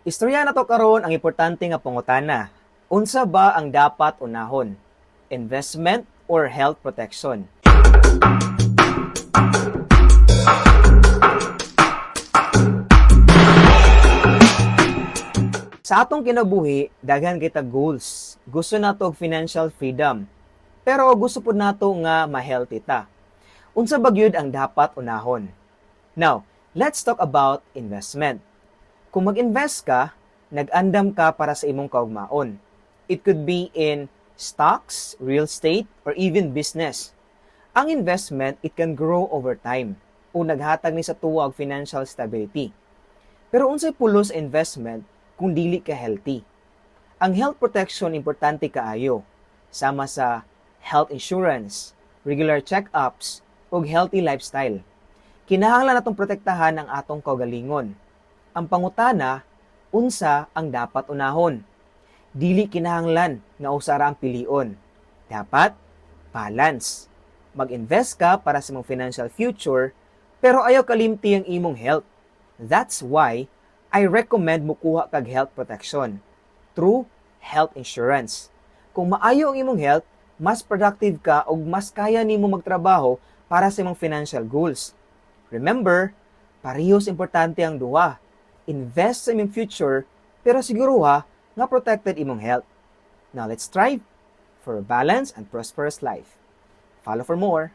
Istorya nato karon ang importante nga pangutana. Unsa ba ang dapat unahon? Investment or health protection? Sa atong kinabuhi, daghan kita goals. Gusto nato og financial freedom. Pero gusto pud nato nga ma-healthy ta. Unsa ba gyud ang dapat unahon? Now, let's talk about investment. Kung mag-invest ka, nag-andam ka para sa imong kaugmaon. It could be in stocks, real estate, or even business. Ang investment, it can grow over time o naghatag ni sa tuwa og financial stability. Pero unsay pulos sa investment kung dili ka healthy? Ang health protection importante kaayo, sama sa health insurance, regular check-ups, ug healthy lifestyle. Kinahanglan natong protektahan ang atong kaugalingon. Ang pangutana, unsa ang dapat unahon? Dili kinahanglan nga usa ra ang pilion. Dapat balance. Mag-invest ka para sa imong financial future, pero ayaw kalimti ang imong health. That's why I recommend mukuha kag health protection through health insurance. Kung maayo ang imong health, mas productive ka ug mas kaya nimo magtrabaho para sa imong financial goals. Remember, parehas importante ang duha. Invest sa imong future, pero siguruha nga protected imong health. Now let's strive for a balanced and prosperous life. Follow for more.